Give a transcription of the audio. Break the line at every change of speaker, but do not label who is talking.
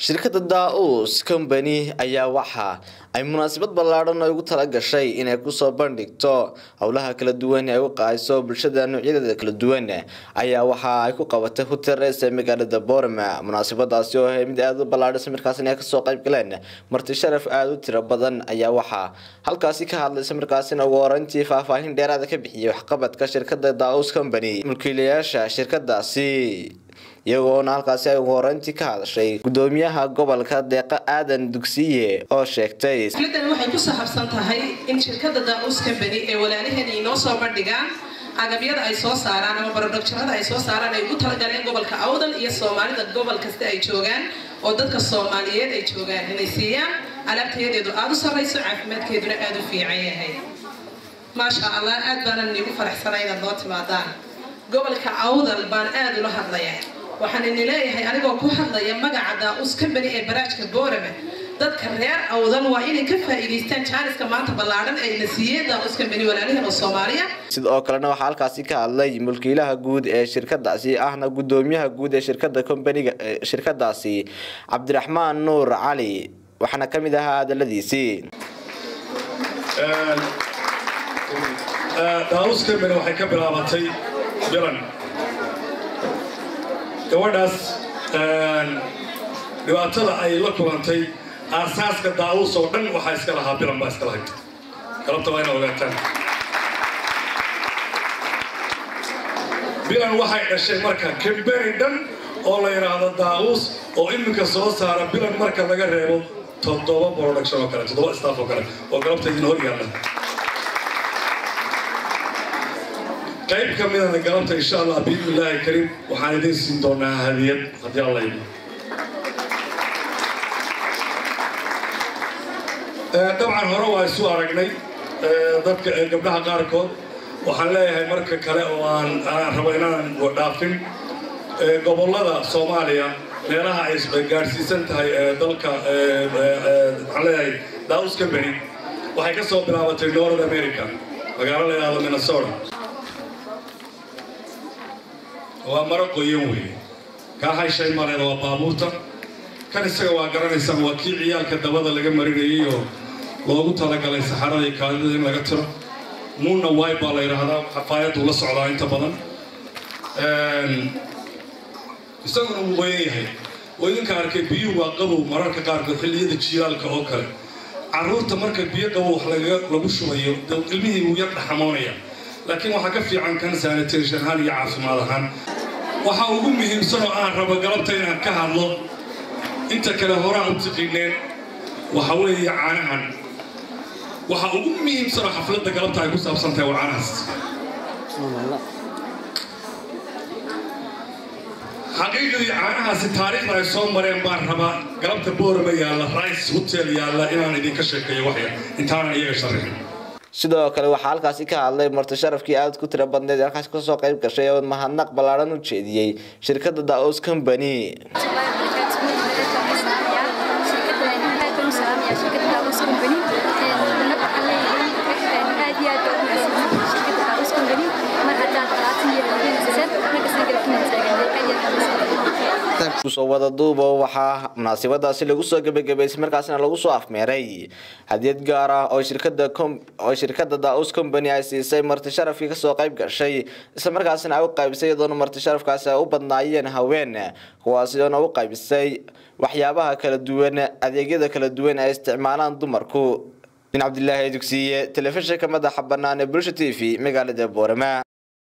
Shirkadda Daus Company ayaa waxa ay munaasabad ballaadhan ugu tala gashay inay kusoo bandhigto howlaha kala duwan ee ay u qaayso bulshada noocyadeeda kala duwan ayaa waxa ay ku qabatay Hotel Race ee magaalada Boorama. Munaasabadaasi oo ahayd mid aad u ballaadhan, markaasina ay kasoo qayb galeen marti sharaf aad u tiro badan, ayaa waxaa halkaasi ka hadlay, markaasina ugu horeyntii faahfaahin dheeraad ka bixiyay waxqabadka shirkadda Daus Company mulkiilayaasha shirkadaasi, iyagoona halkaasi ay ugu horeyntii ka hadashay gudoomiyaha gobolka Deeqa Aadan Dugsiye oo sheegtay:
Xafladan waxay ku saabsan tahay in shirkadda Daus Company ee walaalaheen inoo soo bandhigaan agabyada ay soo saaraan ama productionada ay soo saaraan ay ugu talagaleen gobolka Awdal iyo Soomaalida gobol kasta ay joogaan oo dadka Soomaaliyeed ay joogaan, inay siiyaan alaabtayadeedu aada u sarreyso, caafimaadkeeduna aada u fiican yahay. Maasha Allah, aad baanan iigu faraxsanay inaad noo timaadaan. Gobolka Awdal baan aada ula hadlayaa. Waxaan ini leeyahay, anigoo ku hadlaya magaca Daus Company ee baraajka Boorame, dadka reer Awdal waa inay ka faa'iidaystaan jaaniska maanta ballaadhan ee na siiyeen Daus Company walaalaheen oo Soomaaliya.
Sidoo kalena waxaa halkaasi ka hadlay mulkiilaha guud ee shirkadaasi ahna gudoomiyaha guud ee shirkadda companyga shirkadaasi, Cabdiraxmaan Nuur Cali, waxaana ka mid ahaa hadaladiisii:
Daus Company waxay ka bilaabatay Bilan, gabadhaas dhibaatada ay la kulantay. Aasaaska Daawus oo dhan waxaa iska lahaa Bilan baa iska lahayd. Galabta waa ina ogaataan, Bilan waxay dhashay marka company dhan oo la yidhaahdo Daawus, oo iminka soo saara, Bilan marka laga reebo, 7 production oo kale, 7 staff oo kale oo galabta idin hor yaalla. Qayb ka midana galabta, insha Allah, biidnillaahi kariim, waxaan idiin siin doonaa hadiyad haddii Alla idmo. Dabcan hore waa isu aragnay dadka gabdhaha qaarkood. Waxaan leeyahay marka kale oo aan rabo inaan dhaafin gobollada Soomaaliya meelaha ay gaadhsiisan tahay dalka, waxaan leeyahay Daus Company waxay ka soo bilaabatay North America, magaalo la yidhahdo Minnesota. Waa maro qoyan weeye. Kaa hayshay maleeda waa baabuurta. Kan isaga waa garanaysaan, waa kii ciyaalka dabada laga marinayay oo loogu talagalay saxarada iyo kaadida in laga tiro. Muuna way baa la yidhaahdaa, xafaayaduu la socdaa inta badan, isaguna wuu qoyan yahay oo idinka arkay. Biyuhu waa qabow mararka qaarkood xilliyada jiilaalka oo kale. Carruurta marka biyo qabow wax lagu shubayo, ilmihii wuu yar dhaxamoonaya, laakiin waxaa ka fiican kan sanitation ahaan iyo caafimaad ahaan. Waxa ugu muhiimsan oo aan rabo galabta inaan ka hadlo, inta kale horaa u tiqiineen, waxa weeye caanahan. Waxa ugu muhiimsan oo xafladda galabta ay ku saabsan tahay waa caanahaas. Xaqiiqdii caanahaasi taariikhda ay soo mareen baan rabaa galabta Boorama yaalla, Rice Hotel yaalla, inaan idinka sheekeeyo waxyar intaanan iyaga sharixin.
Sidoo kale waxaa halkaasi ka hadlay marti sharafkii aad ku tiro badneed ee halkaasi kasoo qayb gashay oo mahadnaq ballaadhan u jeediyey shirkadda Daus Company. Kusoo wada duubo, waxaa munaasabadaasi lagu soo gebagabaysay, markaasina lagu soo afmeeray hadiyad gaar ah oo shirkadda Daus Company ay siisay marti sharafkii kasoo qayb gashay, isla markaasina ay u qaybisay, iyadoona marti sharafkaasi ay u badnaayeen haween, kuwaasi oona u qaybisay waxyaabaha kala duwan, adeegyada kala duwan ay isticmaalaan dumarku. Bin Cabdilaahi Dugsiye, telefishinka madaxa banaan ee Bulsha TV, magaalada Boorama.